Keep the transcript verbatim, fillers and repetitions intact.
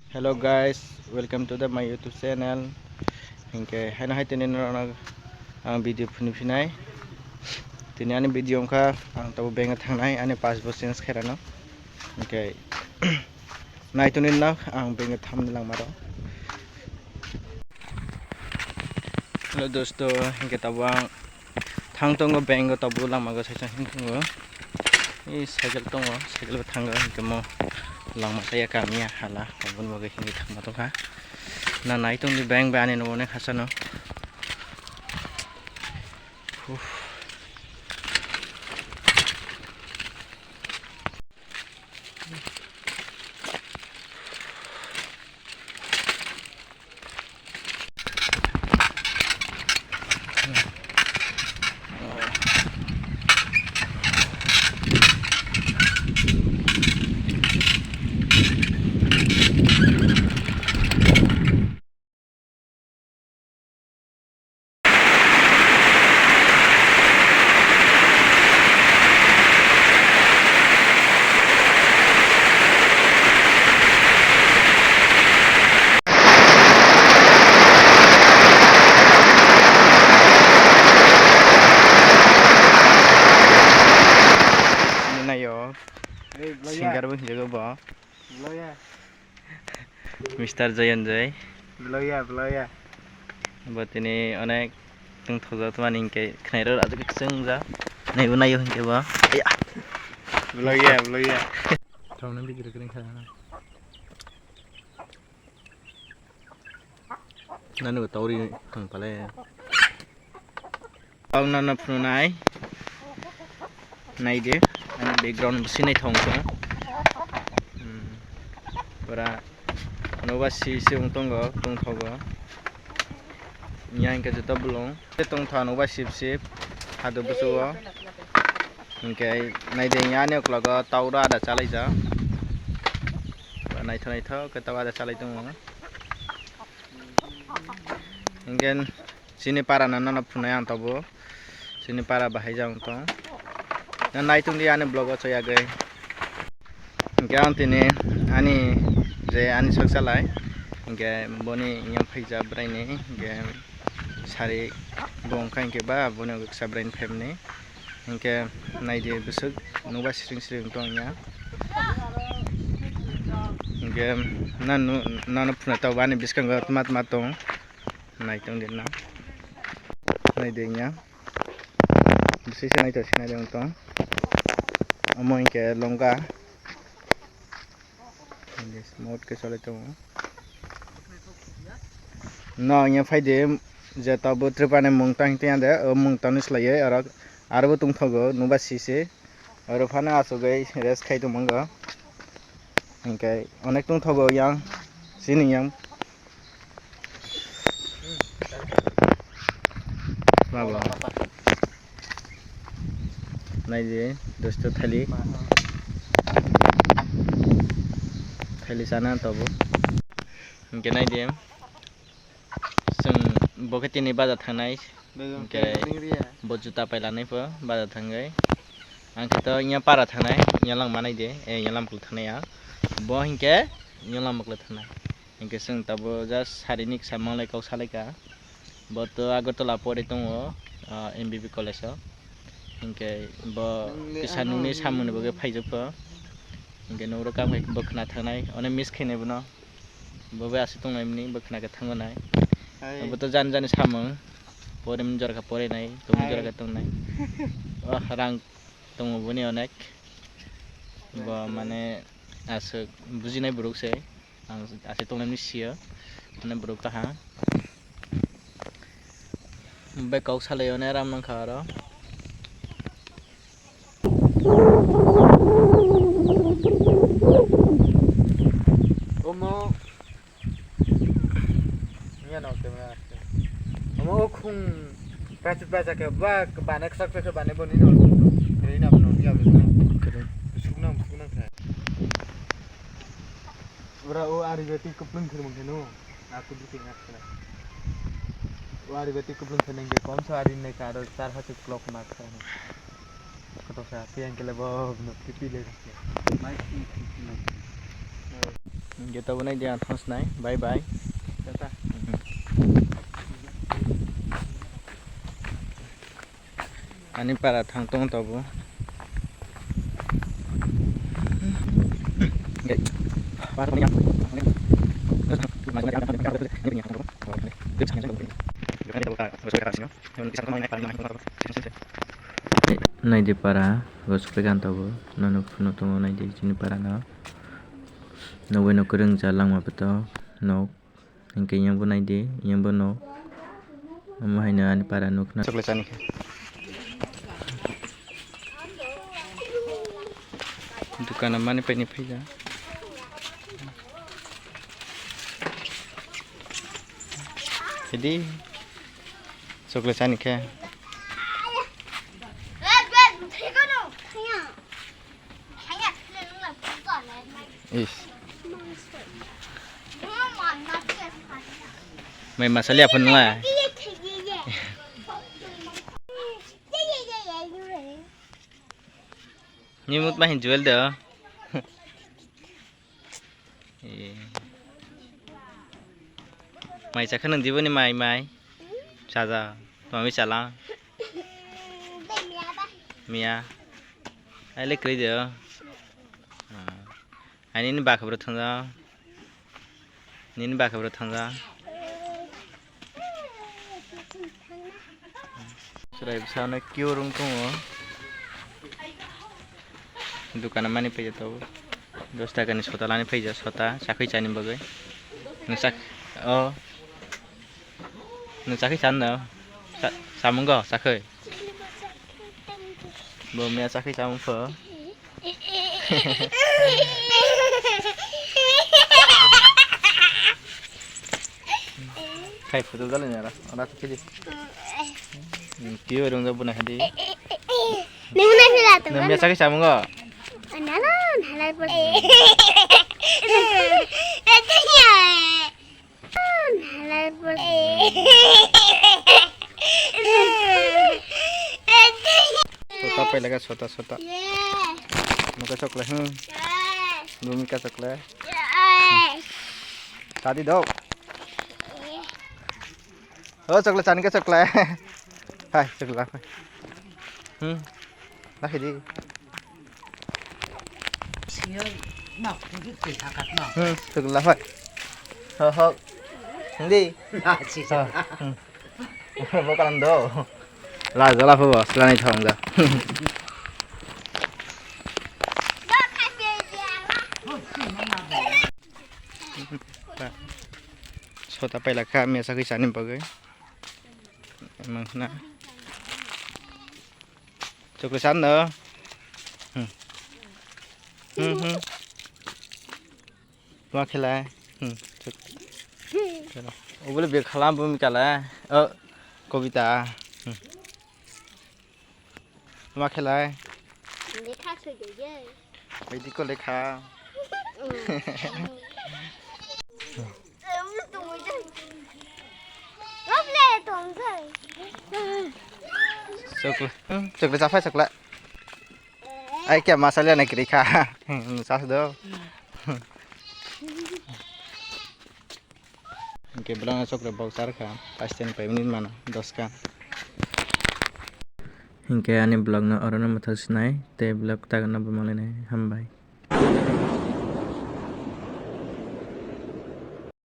Hello guys, welcome to the my YouTube channel. Hinkhe haino hai tini norok ang video phunukphinai. Tini ani video wngkha ang tabuk bank o thangnai, ani passbook change khairano. Hinkhe nai tongdi nok ang bank o thamni langmaro. Hello dosto, hinkhe tabuk ang thang tongo bank o, tabuk lama o saisa hinkhe tongo. Ei cycle tongo, cycle bo thango, hinkhe mo lama saya kamiya hala, aboni bagwi hinkhe thangma tongkha. Na nai tongdi bank bai ani nogo onek hachano. Uff. Nayo. Hey, vlogger. Singer bo hinjago bo. Vlogger. Mister Joy and Joy. Vlogger, vlogger. Bo tini onek tongthokjak tongmani hinkhe khnairok aswk khe chwngjak. Naibo naio hinkhe bo. Aya. Vlogger, vlogger. Thongno video recording khaina. Nani bo tauri thang pale. Ang nana phunuknai. Naidi, ani background bisi naithok wngkha. Hmm. Pura noba si si wng tongo, tongthogo. Yang hinkhe joto bolong. Tongtha noba sip sip. Hadu busugo. Hinkhe naidi, yang ani uklogo tauro ada chalaijak. Naithok naithok khe tauro ada chalai tongo. Hinkhe chini para no, nono phunai ang tabuk. Chini para bahai jang tong. Na nai tongdi ani vlog o choyagwi. Hinkhe ang tini ani je ani sak salai. Hinkhe boni yang phaijak bwrwi ni. Hinkhe sari bo wngkha hinkhe ba boni kisa bwrwi ni family. Hinkhe naidi bwswk noba siring siring tong ya. Hinkhe nanu, nano phunai tabuk ani bwskango tma tma tong. Nai tongdi na. Naidi ya. Bisi se naithok sinai de wng tong. Omo hinkhe longga. Smooth khe choli tongo. No, ya phaidi je tabuk Tripura ni mung tang tong ya de, o mung tangni swlaiwi aro, aro bo tongthogo, noba sisi. Oro phano asugwi rest khai tongmwngo. Hinkhe onek tongthogo yang, chini yang. Mabo. Naidi, dosto thali. Thali sana tobo. Hinkhe naidi. Chwng bo khe tini baja thangnai. Hinkhe bo juta pailanai pho baja thangwi. Ang khe to ya para thangnai, ya langma naidi, eh, ya lamkol thangnai ya. Bo hinkhe ya lamkol thangnai. Hinkhe chwng tabuk just sari ni kisa manglai kok salaikha. Bo to Agartala pori tongo, ah, M B B college o. Hinkhe bo kisa nungni samungni bagwi phaijak pho. Hinkhe nungro kam khai bo khna thangnai, one miss khainai bono. Bo bai aswk tongnai mani, bo khna khe thango nai. Bo to jani jani samung. Porim jora khe porinai, tongmung jora khe tongnai. Oh, rang tongo boni onek. Bo mane aswk bujinai borok se. Ang aswk tongnai mani sio. Mane borok kaham. Bai kok salai one ram nangkha aro. Omo. Iya no camera aste. Omo o khung. Pachut pacha ke ba bane ksak ke bane boni no. Ini na bano ya bano. Suknang suknang kha. Ora o ari beti kuplung khir mungkhe no. Aku dukhe ngat khala. O ari beti kuplung khir nengge komsa ari ne karo char hachu clock ma kha. Koto sa tiang kele bo no pipi le. Mai pipi no. Hingke tabuk nai di ang thang sinai. Bye bye. Tata. Ani para thang tong tabuk. Naidi para, gosok pai kha tabuk. Nono phunuk tongo, naidi chini para no. Nogwi no kwrwngsa langma poto nok. Hingke yang bo naidi, yang bo nok. Omo haino ani para nukna. Chocolate chani khe. Dukano mani paini phaija. Hidi chocolate chani khe. Is. Mai masali apa nunga? Ni mut mahin jual do. Eh. Mai chakha nang diboni mai mai. Chaja. Mami chala. Miya. Ai le kri do. Ah. Ani ni bakha bro thangja. Nini bakha bro thangja. Chwrai bwsano kio rwng tongo. Dukano mani phaija tabuk. Dos taka ni sota lani phaija, sota chakhui chani bagwi. Nwng chak-, o. Nwng chakhui chano? Cha-, chamungo chakhui? Bo miya chakhui chamung pho. Khai photo dali nara, ora to kidi. Kiyo rung da buna hadi. Ni buna hila to. Nwng miya chakhui chamungo? Nala, nala pho. Sota pai laga sota sota. Muka chocolate hmm. Bumi ka chocolate. Tadi dok. Oh chocolate chani ka chocolate. Hai chocolate. Hmm. Nakhi di. Singyo mak kudu twi hakat no. Hmm, tugla phai. Ho ho. Hindi. Na si. Ha, hmm. Bo kalam do. La jala pho bo, slani thong ja. Sota paila kha, mesa khe sani bagwi. Mang khna. Chukri san no. Hmm. Hmm, hmm. Tuma khelai. Hmm. Chuk. Ubule bir khalam bumi kala. Oh, Kobita. Hmm. Tuma khelai. Lekha soi de ye. Baidi ko lekha. Chukla, hmm, chukla, chafai chukla. Ai kya masala na kiri kha. Hmm, sas do. Hingke belai no chokle bok char kha, pasten pai minute mano, dos kha. Hingke ani vlog no oro no mwthang sinai, tei vlog tago no bo manlainai, hambai.